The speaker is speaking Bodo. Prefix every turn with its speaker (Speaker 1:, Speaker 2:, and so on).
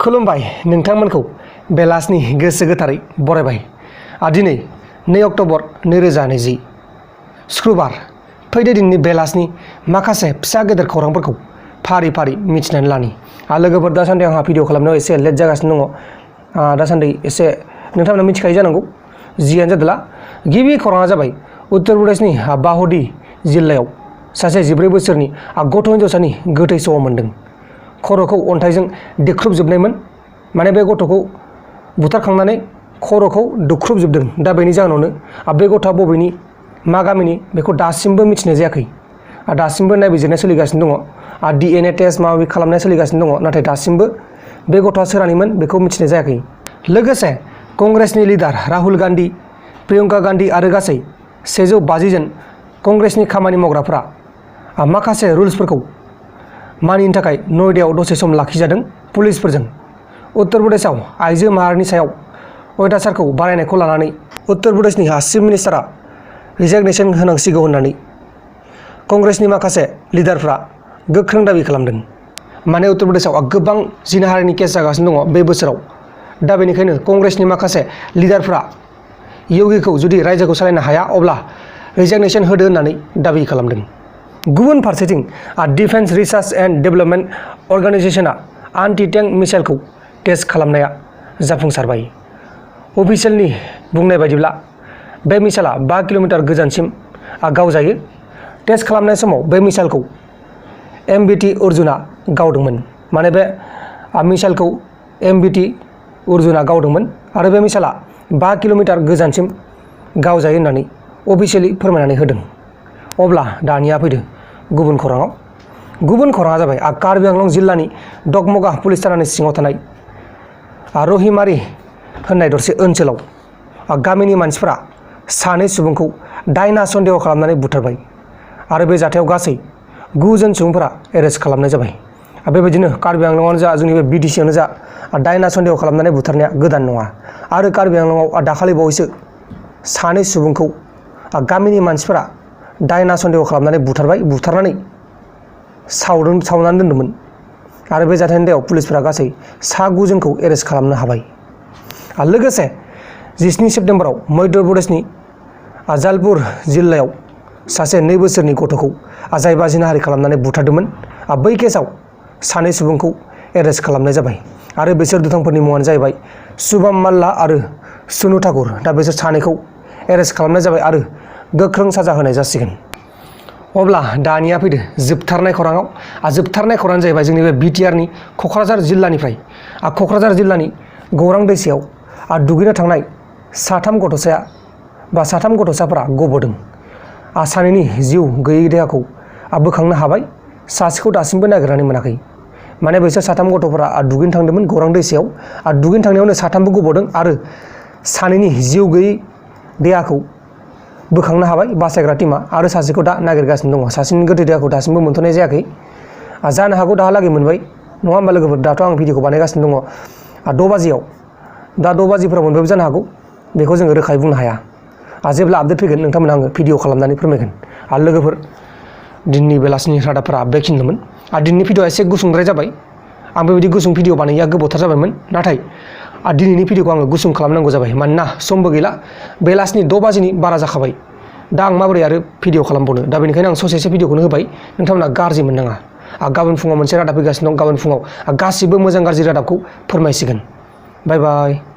Speaker 1: खुलुमबाय नोंथांमोनखौ बेलासिनि गोसो गोथारै बरायबाय। दिनै 2 अक्ट'बर 2020 शुक्रबार फैदो दिनैनि बेलासिनि माखासे फिसा गेदेर खौरांफोरखौ फारि फारि मिथिनानै लानि। लोगोफोर दासान्दि आंहा भिडिअ खालामनायाव एसे लेट जागासिनो दङ। दासान्दि एसे नोंथांमोना मिथिखायो जानांगौ। जियानो जादोला गिबि खौराङा जाबाय उत्तर प्रदेशनि बाहुदी जिल्लायाव सासे 14 बोसोरनि गथ' हिन्जावसानि गोथै सह मोन्दों। खर'खौ अन्थाइजों देख्रुबजोबनायमोन। माने बे गथ'खौ बुथारखांनानै खर'खौ दुख्रुबजोबदों। दा बेनि जाहोनावनो बे गथ'आ बबेनि मा गामिनि बेखौ दासिमबो मिथिनाय जायाखै। दासिमबो नायबिजिरनाय सोलिगासिनो दङ। DNA टेस्ट माबा माबि खालामनाय सोलिगासिनो दङ। नाथाय दासिमबो बे गथ'आ सोरानिमोन बेखौ मिथिनाय जायाखै। लोगोसे कंग्रेसनि लिडार राहुल गान्धी, प्रियंका गान्धी आरो गासै 150 जन कंग्रेसनि खामानि मावग्राफोरा माखासे रुल्सफोरखौ मानिनो थाखाय नयदायाव दसे सम लाखिजादों पुलिसफोरजों। उत्तर प्रदेशआव आइजो माहारिनि सायाव अयथासारखौ बारायनायखौ लानानै उत्तर प्रदेशनि चिफ मिनिस्टारा रिजाग्नेसन होनांसिगौ होननानै कंग्रेसनि माखासे लिडारफ्रा गोख्रों दाबि खालामदों। माने उत्तर प्रदेशआव गोबां जिनाहारिनि केस जागासिनो दङ बे बोसोराव। दा बेनिखायनो कंग्रेसनि माखासे लिडारफ्रा योगीखौ जुदि रायजोखौ सालायनो हाया अब्ला रिजाग्नेसन होदो होननानै दाबि खालामदों। गुबुन फारसेथिं डिफेन्स रिसार्च एन्ड डेभेलपमेन्ट अर्गानाइजेशना आन्टि टेंक मिसाइलखौ टेस्ट खालामनाया जाफुंसारबाय। अफिसियेलनि बुंनाय बायदिब्ला बे मिसाइला 5 किल'मिटार गोजानसिम गावजायो। टेस्ट खालामनाय समाव बे मिसाइलखौ MBT अर्जुना गावदोंमोन। माने बे मिसाइलखौ MBT अर्जुना गावदोंमोन आरो बे मिसाइला 5 किल'मिटार गोजानसिम गावजायो होननानै अफिसियेलि फोरमायनानै होदों। अब्ला दानिया फैदो गुबुन खौराङाव। गुबुन खौराङा जाबाय कार्बि आंलं जिल्लानि डगमगा पुलिस थानानि सिङाव थानाय रहिमारि होननाय दरसे ओनसोलाव गामिनि मानसिफोरा 2 सुबुंखौ दायना सन्देह खालामनानै बुथारबाय आरो बे जाथायाव गासै 9 जन सुबुंफोरा एरेस्ट खालामनाय जाबाय। बेबायदिनो कार्बि आंलंआवनो जा जोंनि बे BTCआवनो जा दायना सन्देह खालामनानै बुथारनाया गोदान नङा। आरो कार्बि आंलंआव दाखालि बावैसो 2 सुबुंखौ गामिनि मानसिफोरा दायना सन्देह खालामनानै बुथारबाय, बुथारनानै सावनानै दोन्दोंमोन। आरो बे जाथायनि दायाव पुलिसफोरा गासै 9 जनखौ एरेस्ट खालामनो हाबाय। लोगोसे 17 सेप्तेम्बराव मध्य प्रदेशनि जालपुर जिल्लायाव सासे 2 बोसोरनि गथ'खौ जायबा जिनाहारि खालामनानै बुथारदोंमोन बै केसाव 2 सुबुंखौ एरेस्ट खालामनाय जाबाय। आरो बिसोर दुथांफोरनि मुङानो जाहैबाय शुभम माल्ला आरो सुनु ठाकुर। दा बिसोर 2खौ एरेस्ट खालामनाय जाबाय आरो गोख्रों साजा होनाय जासिगोन। अब्ला दानिया फैदो जोबथारनाय खौराङाव। जोबथारनाय खौराङानो जाहैबाय जोंनि बे BTRनि क'क्राझार जिल्लानिफ्राय क'क्राझार जिल्लानि गौरां दैसायाव दुगैनो थांनाय 3 गथ'साफोरा गब'दों। 2नि जिउ गैयै देहाखौ बोखांनो हाबाय। 1खौ दासिमबो नागिरनानै मोनाखै। माने बिसोर 3 गथ'फोरा दुगैनो थांदोंमोन गौरां दैसायाव। दुगैनो थांनायावनो 3बो गब'दों आरो 2नि जिउ गैयै देहाखौ बोखांनो हाबाय बासायग्रा टीमा। आरो 1खौ दा नागिरगासिनो दङ। 2नि गोथै देहाखौ दासिमबो मोनथ'नाय जायाखै। जानो हागौ दाहालागै मोनबाय नङा होमबा लोगोफोर? दाथ' आं भिडिअखौ बानायगासिनो दङ 6 बाजियाव। दा 6 बाजिफोराव मोनबायबो जानो हागौ। बेखौ जोङो रोखायै बुंनो हाया। जेब्ला आपडेट फैगोन नोंथांमोना आङो भिडिअ खालामनानै फोरमायगोन। लोगोफोर दिनैनि बेलासिनि रादाबफोरा बेखिनिल'मोन। दिनैनि भिडिअआ एसे गुसुंद्राय जाबाय। आं बेबायदि गुसुं भिडिअ बानायैया गोबावथार जाबायमोन। नाथाय दिनैनि भिडिअखौ आङो गुसुं खालामनांगौ जाबाय मानोना समबो गैला। बेलासिनि 6 बाजिनि बारा जाखाबाय। दा आं माबोरै आरो भिडिअ खालामबावनो? दा बेनिखायनो आं ससेसो भिडिअखौनो होबाय। नोंथांमोना गाज्रि मोननाङा। गाबोन फुङाव मोनसे रादाब फैगासिनो दं। गाबोन फुङाव गासिबो मोजां गाज्रि रादाबखौ फोरमायसिगोन। बाय बाय।